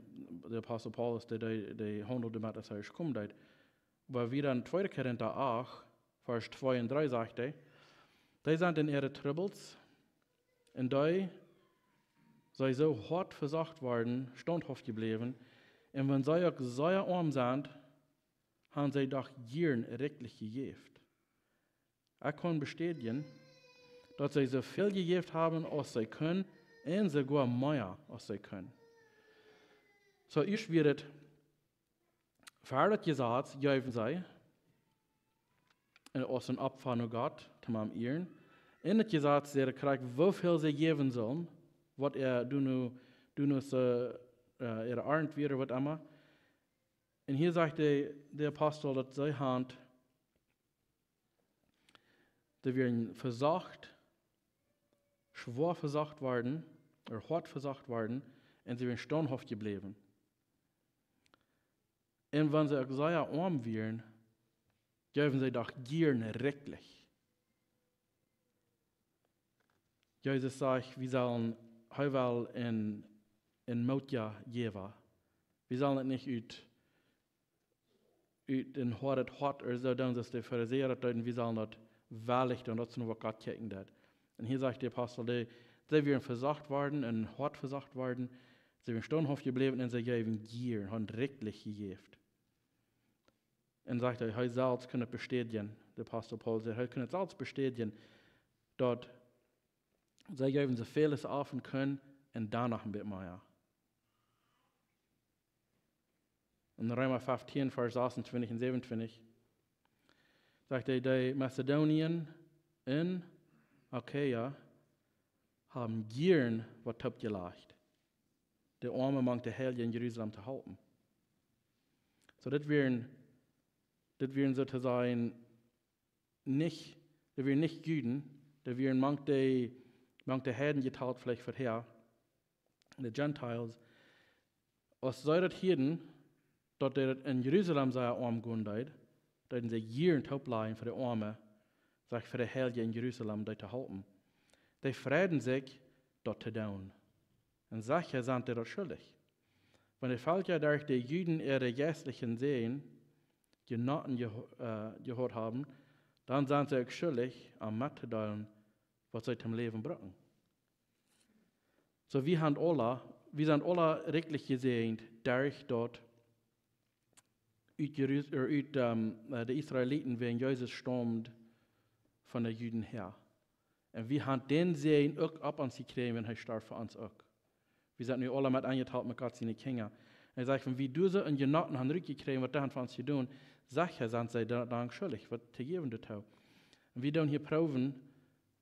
de Apostel Paulus, dee, dee, dee haundelt doamet, aus hee es komen deed. Oba wada en Tweede Korinta acht, Varsch twee un dree sajcht hee: "Dee sent en äare Trubbels, un dee see soo hoat vesocht worden, staunthauft jebläwen, un wan see uk sea oam sent, han see doch jieren rikjlich jejäft. Ekj kaun bestädjen, daut see soo väl jejäft haben aus see kunnen, un soogoa mea aus see kunnen." Soo, ieescht wia et, ver daut Jesaz jeewen see, un aus een Opfa no Gott, toom am ieren. En daut Jesaz sajcht krakjt, woo väl see jäwen sullen, waut äa doano, doano aus, äh, äa Arnt wia, waut emma. Un hia sajcht de, de Apostel, daut see han, see wieren vesocht, schwoa vesocht worden, ooda hoat vesocht worden, un see wieren staunthauft jebläwen. Un wan see uk sea oam wieren, jeewen see doch jieren rikjlich. Jesus sajcht, wie sellen, hee well een, een Mootjäwa. Wie sellen et nich ut, ut een hoadet Hoat ooda soo doonen, soo aus de Farisäa daut deeden, wie sellen daut wellich doonen, daut es nu waut Gott kjikjen deed. Un hia sajcht de Apostel, dee, see wieren vesocht worden un hoat vesocht worden, see wieren staunthauft jebläwen un see jeewen jieren, han rikjlich jejäft. Un sajcht hee, hee selfst kunn et bestädjen, de Apostel Paulus sajcht, hee kunn et selfst bestädjen, daut see jeewen soo väl aus see kunnen un dan noch een bät mea. En Reema feftieen, Varsch sasuntwintich un säwenuntwintich, sajcht hee, dee Mazedonien un Akaia haben jieren waut toopjelajcht, de Oame mank de Heilje en Jerusalem to halpen. Soo, dit wieren, dit wieren soo to sajen nich, dit wieren nich Juden, dit wieren mank de, mank de Heiden jetalt veleicht verhäa, de Gentiles. Aus see daut hieeden, daut dee daut en Jerusalem sea oam gonen deed, deeden see jieren tooplajen fa de Oame, sajcht, fa de Heilje en Jerusalem, dee to halpen. Dee freiden sikj, daut to doonen. Un secha sent dee daut schuldich. Wan de Velkja derch de Juden äare jeistlichen Säajen jenoten jeho-, äh, jehaut haben, dan sent see uk schuldich, am mettodeelen, waut see toom Läwen brucken. Soo, wie han aula, wie sent aula rikjlich jesäajent derch daut ut Jerus-, ooda ut, ähm, äh, de Israeliten, wäajen Jesus staumt von de Juden häa. Un wie haben dän Säajen uk opp ons jekjräajen, wan hee storf fa ons uk. Wie sent nu aula met enjetalt met Gott siene Kjinja. Un hee sajcht, wan wie dise un jenoten haben rutjekjräajen, waut dee haben fa ons jedonen, secha sent see dan, dan schuldich, waut to jäwen doatoo. Un wie doonen hia proowen,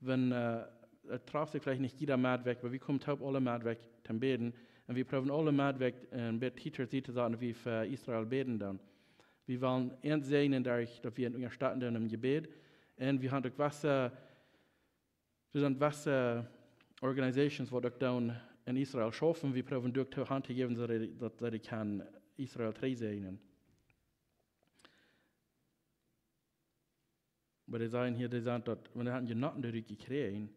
wan, äh, et traft sikj veleicht nich jieda Medwäakj, oba wie komen toop aule Medwäakj toom bäden. Un wie proowen aule Medwäakj een bät Tiet to sajen, daut wie fa Israel bäden doonen. Wie wellen an säajnen doaderch, daut wie an unjastetten doonen em Jebäd. Un wie haben uk waut, doa sent waut Organisations, waut uk doonen en Israel schaufen. Wie proowen doa uk Haunt to jäwen, daut dee, daut dee kjennen Israel trigj säajnen. Oba dee sajen hia, dee sent daut, wan dee haben jenoten doaderch jekjräajen,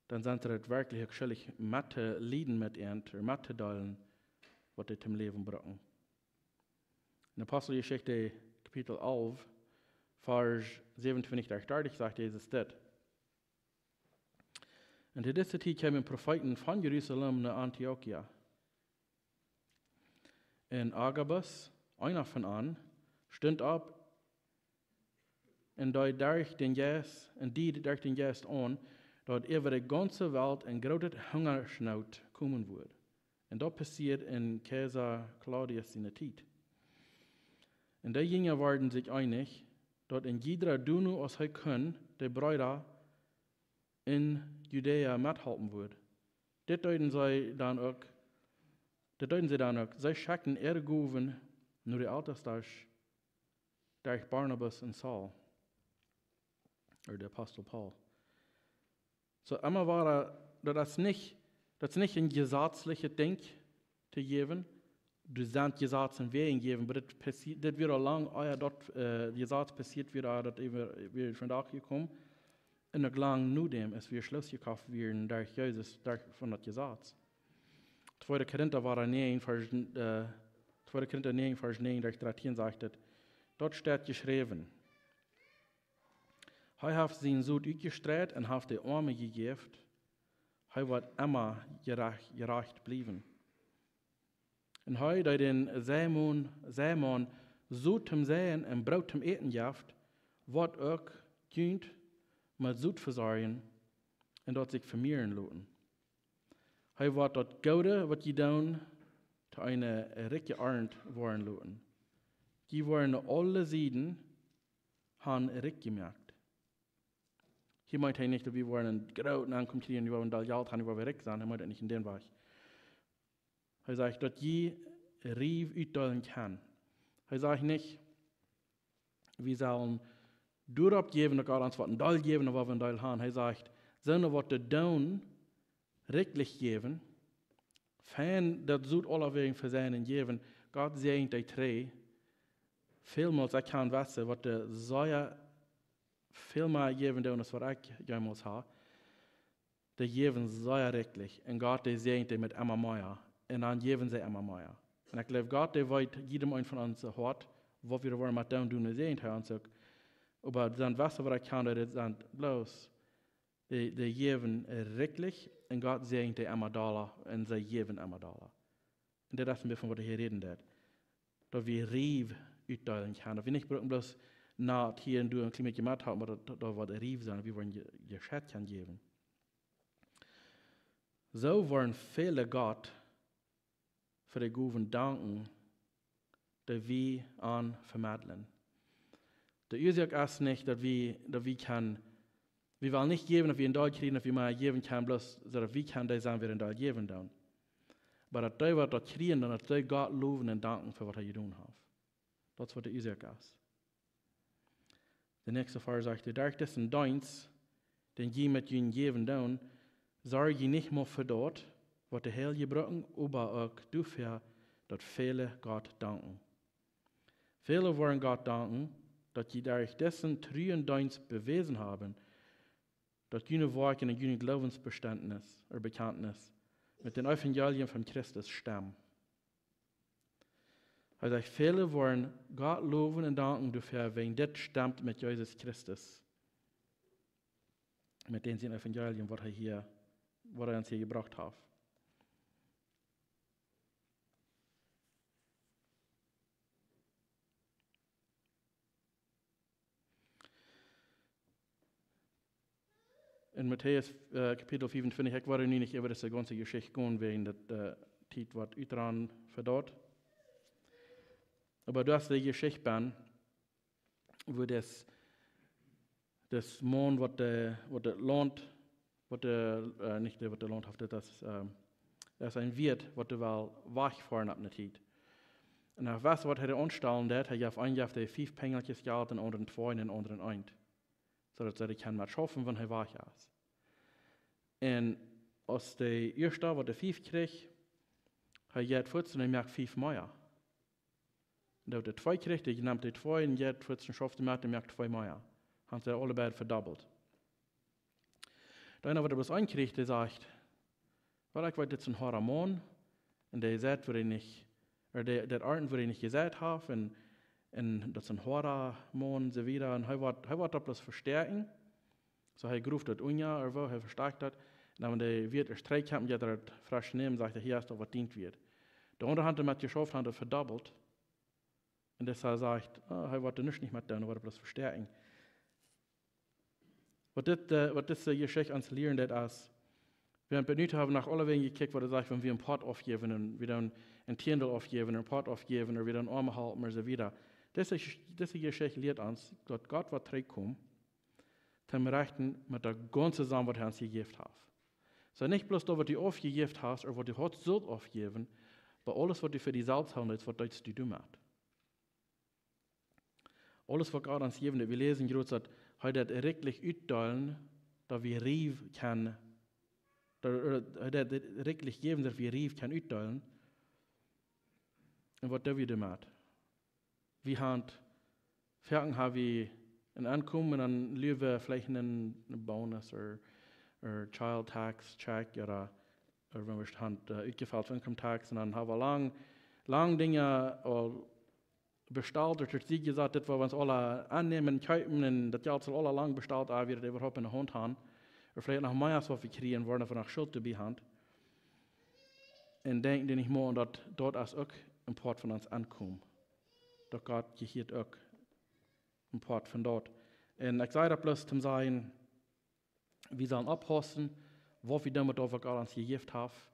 dan sent see daut werkjlich uk schuldich met to lieden met an, ooda met to deelen, waut dee toom Läwen brucken. En Aposteljeschicht, Kapitel alf, Varsch säwenuntwintich bat dartich, sajcht Jesus dit. Un to dise Tiet kjeemen Profeeten von Jerusalem no Antiochia. Un Agabus, eena von an, stunt opp un deed derch dän Jeist, un deed derch dän Jeist aun, daut äwa de gaunze Welt eene groote Hungaschnoot komen wudd. Un daut passieed en Kjeisa Claudius siene Tiet. Un de Jinja worden sikj eenich, daut een jieda doonen, aus hee kunn, de Breeda en Judäa methalpen wudd. Dit deeden see dan uk, dit deeden see dan uk. See schekjten äare Gowen no de Apostel, derch Barnabas un Saul, ooda de Apostel Paul. Soo, emma wia, daut es nich, daut es nich een jesazlichet Dinkj to jäwen. Doa sent Jesazen wäajen jäwen, oba dit passie-, dit wia aul lang, ea daut, äh, Jesaz passieet wia, ea daut äwa, wia vondoag jekomen. Un uk lang nodäm es wia Schluss jekoft worden derch Jesus, derch, von daut Jesaz. Tweede Korinta wia näajen, Varsch, äh, Tweede Korinta näajen, Varsch näajen derch dartieen sajcht et, daut steit jeschräwen: Hee haft sien Sot utjestreit un haft de Oame jejäft. Hee woat emma jerajcht, jerajcht bliewen. Un hee, dee dän Seemaun, Seemaun Sot toom Seien un Broot toom Äten jeft, woat uk junt met Sot vesorjen un daut sikj vemieren loten. Hee woat daut Goode, waut jie doonen, to eene rikje Arnt woaren loten. Jie woaren no aule Sieden han rikj jemoakt. Hia meent hee nich, daut wie woaren een grootet Enkomen kjrieen, wie woaren doll Jelt han, wie woaren rikj sennen. Hee meent daut nich en dän Wajch. Hee sajcht, daut jie rikj utdeelen kjennen. Hee sajcht nich, wie sellen doaropp jäwen, daut Gott ons woat een Deel jäwen, ooda waut wie een Deel han. Hee sajcht, soo waut to doonen, rikjlich jäwen, fein daut Sot aulawäajen veseien un jäwen, Gott säajent dee trigj. Välmols, ekj kaun weeten, waut dee sea väl mea jäwen doonen, aus waut ekj jemols hab. Dee jäwen sea rikjlich. Un Gott, dee säajent dee met emma mea. Un dan jäwen see emma mea. Un ekj jleew, Gott, dee weet jiedem eenen von ons sien Hoat, waut wie woaren met doonen, doonen, dee säajent hee ons uk. Oba dan weeten, waut ekj kaun, daut sent bloos dee, dee jäwen rikjlich un Gott säajent dee emma dolla un see jäwen emma dolla. Un daut es een bät von waut hee hia räden deed. Daut wie rikj utdeelen kjennen. Daut wie nich brucken bloos no hia un doa een kjlien bät jemoakt haben, oba daut, daut, daut woat rikj sennen, wie woaren je-, jescheit kjennen jäwen. Soo woaren väle Gott fa de Gowen danken, dee wie an vemedlen. De Uasoak es nich, daut wie, daut wie kjennen, wie wellen nich jäwen, daut wie een Deel kjrieen, daut wie mea jäwen kjennen, bloos soo daut wie kjennen, dee sent, waut een Deel jäwen doonen. Oba daut dee, waut daut kjrieen, dan daut dee Gott lowen un danken fa waut hee jedonen haft. Daut es waut de Uasoak es. De näakjste Varsch sajcht, derch disen Deenst, dän jie met jun Jäwen doonen, sorj jie nich mau fa daut, waut de Heilje brucken, oba uk doafäa, daut väle Gott danken. Väle woaren Gott danken, daut jie derch disen truen Deenst bewäsen haben, daut june Woakjen un jun Gloowensbestentnis, ooda Bekjantnis, met dän Evangelium von Christus stemmen. Hee sajcht, väle woaren Gott lowen un danken doafäa, wäajen dit stemt met Jesus Christus, met dän sien Evangelium, waut hee hia, waut hee ons hia jebrocht haft. En Matäus, äh, Kapitel fiefuntwintich, ekj woa nu nich äwa dise gaunze Jeschicht gonen, wäajen daut, äh, Tiet woat utrannen fa daut. Oba du hast dee Jeschicht bennen, wua daut, daut Maun waut de, waut daut Launt, waut de, äh, nich de, waut daut Launt haft, daut es, ähm, daut es een Wieet, waut doa well wajchfoaren opp ne Tiet. Un hee wist, waut hee aunstalen deed, hee jeef, een jeef dee fief Penjelkjes Jelt, dän aundren twee un dän aundren eent. Soo daut see kjennen met schaufen, wan hee wajch es. Un aus de ieeschta, waut de fief kjrieech, hee jeit fuaz un hee moakt fief mea. Un daut de twee kjrieech, dee nemt dee twee un jeit fuaz un schauft met un moakt twee mea. Haft see aule beid vedobbelt. Dee eena, waut bloos eent kjrieech, dee sajcht: "Well, ekj weet, dit es een hoada Maun. Un dee seit, wua hee nich, ooda dee, daut arnt, wua hee nich jeseit haft. Un, un daut es een hoada Maun," un soo wieda. Un hee woat, hee woat daut bloos vestäakjen. Soo hee groeft daut unja, ooda woo, hee vestäakjt daut. Un dan, wan de Wieet es trigj kjemt, jeit hee daut fresch nämen, sajcht hee: "Hia es daut, waut dient woat." De aundre haft met jeschauft, haft daut vedobbelt. Un dis hee sajcht, ah, hee woat doa nuscht nich met doonen, hee woat bloos vestäakjen. Waut dit, äh, waut dise Jeschicht ons lieren deit, es, wie haben nu, haben noch aulawäajen jekjikjt, waut et sajcht, wan wie een Poat aufjäwen un wie dan een Tieendel aufjäwen, een Poat aufjäwen, ooda wie dan Oame halpen un soo wieda. Dise, dise Jeschicht lieet ons, daut Gott woat trigjkomen, toom rechten met de gaunze Som, waut hee ons jejäft haft. Soo nich bloos daut, waut du aufjejäft hast, ooda waut du haudst sult aufjäwen, oba aules, waut du fa die selfst hoolen deetst, waut deetst du doamet? Aules, waut Gott ons jäwen deit, wie läsen jrod, daut hee daut rikjlich utdeelen, daut wie rikjlich kjennen, daut, äh, hee daut rikjlich jäwen, daut wie rikjlich kjennen utdeelen. Un waut doo wie doamet? Wie haben, foaken hab wie een Enkomen, dan luaren wie veleicht een, een Bonus ooda, ooda Child Tax Check ooda, ooda wan wie haben, äh, utjefelt fa Income Tax, un dan hab wie lang, lang Dinja aul bestalt, ooda daut see jesajcht, dit woa wie ons aula aunnämen, kjeepen, un daut Jelt saul aula lang bestalt, ea wie daut äwahaupt enne Haunt haben. Ooda veleicht noch mea, aus waut wie kjrieen, woaren wie noch Schult doabie haben. Un denkjen dee nich mea aun, daut daut es uk een Poat von ons Enkomen. Daut Gott jehieet uk een Poat von daut. Un ekj saj daut bloos toom sajen, wie sellen oppaussen, waut wie doamet, waut Gott ons jejäft haft.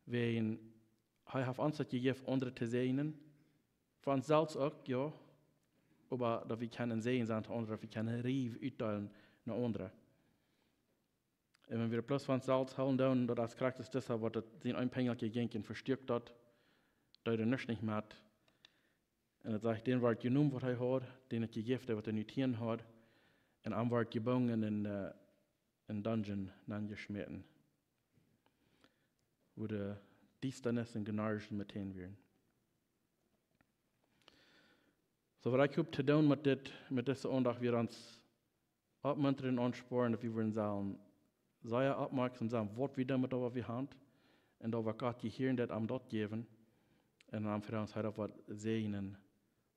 Wäajen hee haft ons daut jejäft, aundre to säajnen. Fa ons selfst uk, jo. Oba daut wie kjennen een Säajen sennen to aundre, daut wie kjennen Rikjlich utdeelen no aundre. Un wan wie bloos fa ons selfst hoolen doonen, daut es krakjt soo aus dee, waut daut sien een Penjelkje jinkj un vestuak daut, deed hee nuscht nich met. Un daut sajcht, dän wort jenomen, waut hee haud, dän haft jejäft, waut hee nu tieen haud. Un am wort jebungen un, äh, en Dungeon nenjeschmäten, wua de Diestanis un Gnarsch meteen wieren. Soo, waut ekj hop to doonen met dit, met dise Aundacht, wia ons oppmuntren un aunsporen, daut wie wudden sellen sea oppmoaksom sennen, waut wie doonen met daut, waut wie haben, un daut, waut Gott jehieet, daut am daut jäwen, un dan fa ons hee daut woat säajnen,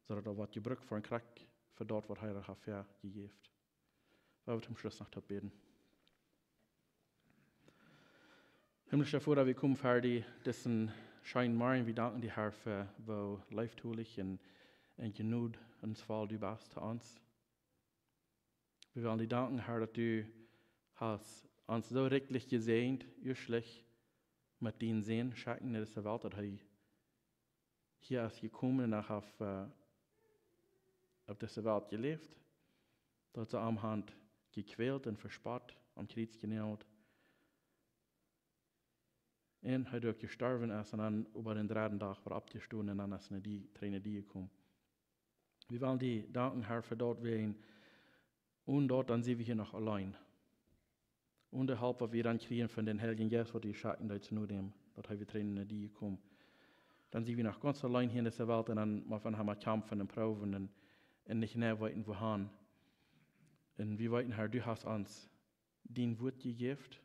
soo daut daut woat jebrukt fa een Krakjt, fa daut, waut hee haft väajejäft. Lot ons toom Schluss noch toop bäden. Himmlischa Voda, wie komen ver die disen scheenen Morjen. Wie danken die, Herr, fa woo leeftolich un, un jnod un voll du best to ons. Wie wellen die danken, Herr, daut du hast ons soo rikjlich jesäajent, ieeschtlich met dienen Sän schekjen no dise Welt, daut hee hia es jekomen un hee haft, äh, opp dise Welt jeläft, daut see am haben jekwält un vespott, aum Kjriez jenäajelt. Un hee doa uk jestorwen es un dan äwa dän dredden Dach wada oppjestonen un dan es hee no die, trigj no die jekomen. Wie wellen die danken, Herr, fa daut, wäajen onen daut, dan sent wie hia noch auleen. Onen de Help, waut wie dan kjrieen von dän Heiljen Jeist, waut du schekjen deetst no däm, daut hee wada trigj no die jekomen. Dan sent wie noch gaunz auleen hia en dise Welt un dan mott wie noch emol kjamfen un proowen un, un nich jeneiw weeten, wua han. Un wie weeten, Herr, du hast ons dien Wuat jejäft.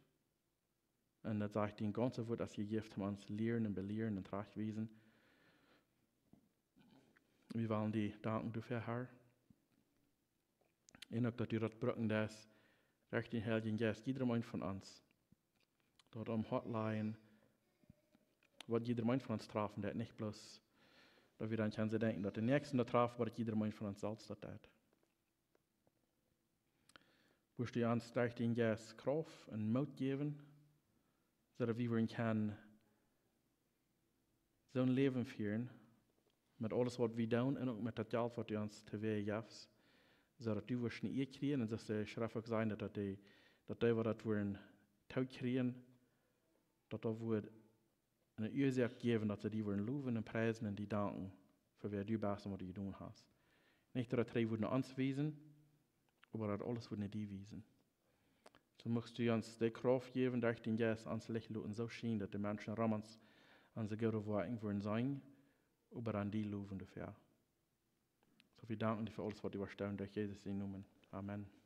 Un daut sajcht, dien gaunzet Wuat es jejäft, om ons lieren un belieren un trajchtwiesen. Wie wellen die danken doafäa, Herr. Un uk daut du daut brucken deist, derch dän Heiljen Jeist, jiedrem eenen von ons. Daut aum Hoat lajen, waut jiedrem eenen von ons trafen deit, nich bloos, daut wie dan kjennen denkjen, daut de Näakjsten daut traft, oba daut jiedrem eenen von ons selfst daut deit. Wurscht du ons derch dän Jeist Krauft un Moot jäwen, soo daut wie wudden kjennen soon Läwen fieren, met aules waut wie doonen un uk met daut Jelt waut du ons to wäa jefst, soo daut du wurscht ne Ea kjrieen un soo aus de Schreft uk sajcht, daut dee, daut dee waut daut wudden tookjrieen, daut daut wudd ne Uasoak jäwen, daut see die wudden lowen un priesen un die danken fa wäa du best un waut du jedonen hast. Nich daut daut trigj wudd no ons wiesen, oba daut aules wudd no die wiesen. Soo muchst du ons de Krauft jäwen, derch dän Jeist ons Licht loten soo schienen, daut de Menschen rom ons onse goode Woakjen wudden seenen, oba dan die lowen doafäa. Soo wie danken die fa aules waut du woascht doonen, derch Jesus sienen Nomen. Amen.